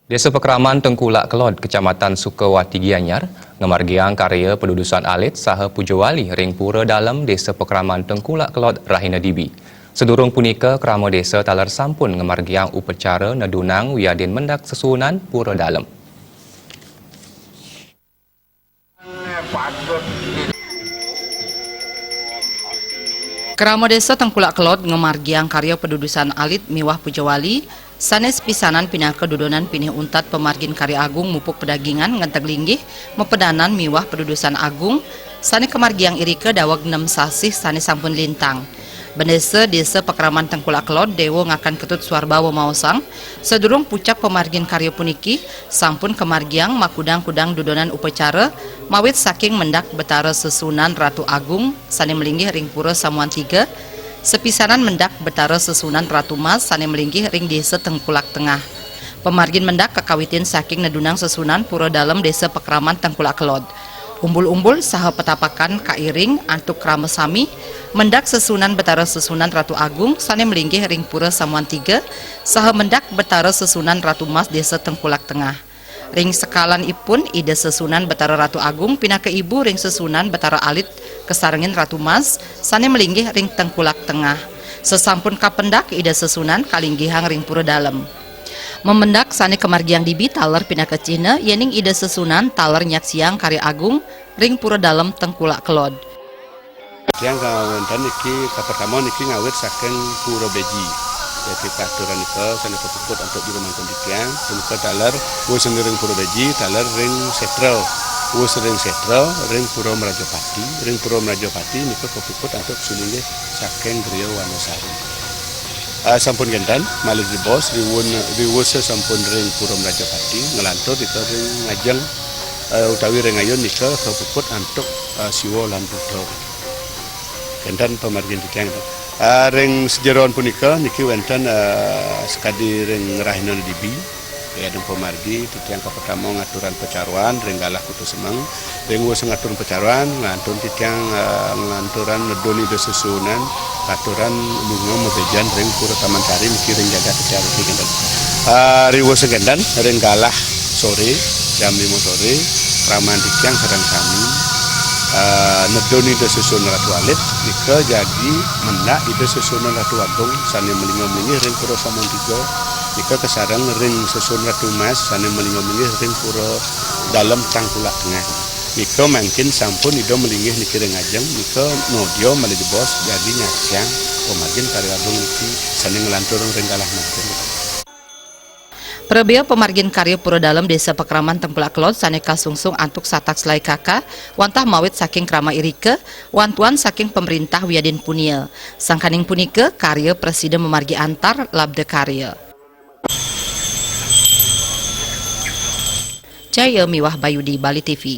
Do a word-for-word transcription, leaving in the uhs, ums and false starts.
Desa Pakraman Tengkulak Kelod, Kecamatan Sukawati Gianyar, ngamargiang karya padudusan alit saha puja wali ring Pura Dalem Desa Pakraman Tengkulak Kelod rahina dibi. Sadurung punika, krama desa taler sampun ngamargiang upacara nedunang wiadin mendak sesuunan Pura Dalem. Krama Desa Tengkulak Kelod ngamargiang karya padudusan alit miwah puja wali, sane sepisanan pinaka dudonan pinih untat pamargin karya agung mupuk padagingan ngenteg linggih, mapedanan miwah padudusan agung, sane kamargiang irika daweg nem sasih sane sampun lintang. Bendesa Desa Pakraman Tengkulak Kelod, Dewa Ngakan Ketut Suarbawa maosang, sadurung pucak pamargin karya puniki, sampun kamargiang makudang-kudang dudonan upacara, mawit saking mendak Betara Sesuunan Ratu Agung sane malinggih ring Pura Samuan Tiga, sepisanan mendak Betara Sesuunan Ratu Mas sane malinggih ring Desa Tengkulak Tengah. Pamargin mendak kakawitin saking nedunang sesuunan Pura Dalem Desa Pakraman Tengkulak Kelod. Umbul-umbul saha petapakan kairing antuk krama sami, mendak sesuunan Betara Sesuunan Ratu Agung sane malinggih ring Pura Samuan Tiga, saha mendak Betara Sesuunan Ratu Mas Desa Tengkulak Tengah. Ring sekalanipun, Ida Sesuunan Betara Ratu Agung pinaka ibu ring Sesuunan Betara Alit kasarengin Ratu Mas sane malinggih ring Tengkulak Tengah. Sasampun kapendak, Ida Sesuunan kalinggihang ring Pura Dalem. Mamendak sane kamargiang dibi taler pinaka cihna yening Ida Sesuunan taler nyaksiang karya agung ring Pura Dalem Tengkulak Kelod. Tiang ka wenten niki, kapertama niki ngawit saking Pura Beji. Yaitu katuran nika sane kapuput antuk jero mangku titiang, punika taler wus ring Pura Beji, taler ring setra. Wus ring setra, ring Pura Mrajapati, ring Pura Mrajapati nika kapuput antuk sinunggih saking Griya Wanasari. Ah, sampun kenten, malih jebos, riwun, riwus sampun ring Pura Mrajapati, nglantur nika ring ngajeng, eh, utawi ring ayun nika kapuput antuk, eh, Siwa lan Buddha. Kenten pamargin titiang. Ah, ring sajeroan punika niki wenten, eh, sakadi ring rahina dibi. Wiadin pamargi, titiang kapertama ngaturang pacaruan ring galah Kuta Semeng. Ring wus ngatur pacaruan, ngantun titiang, eh, nglanturang nedun Ida Sesuunan, katurang lunga mabejan ring Pura Taman Sari niki ring jagat titiang niki kenten. Eh, riwus kenten, ring galah sore, jam lima sore, kraman titiang sareng sami, eh, nedun Ida Sesuunan Ratu Alit, nika jagi mendak Ida Sesuunan Ratu Agung sane malingga-malinggih ring Pura Samuan Tiga, nika kasareng ring Sesuunan Ratu Mas sane malingga-malinggih ring Pura Dalem Tengkulak Tengah. Nika mangkin sampun Ida malinggih niki ring ajeng, nika nodia malih jebos jagi nyaksiang pamargin karya agung niki sane nglantur ring galah mangkin. Prabea pamargin karya Pura Dalem Desa Pakraman Tengkulak Kelod sane kasungsung antuk satak selai kaka, wantah mawit saking krama irika, wantuan saking pamrintah wiadin punia. Sangkaning punika, karya prasida mamargi antar labda karya. Jaya miwah Bayudi, Bali T V.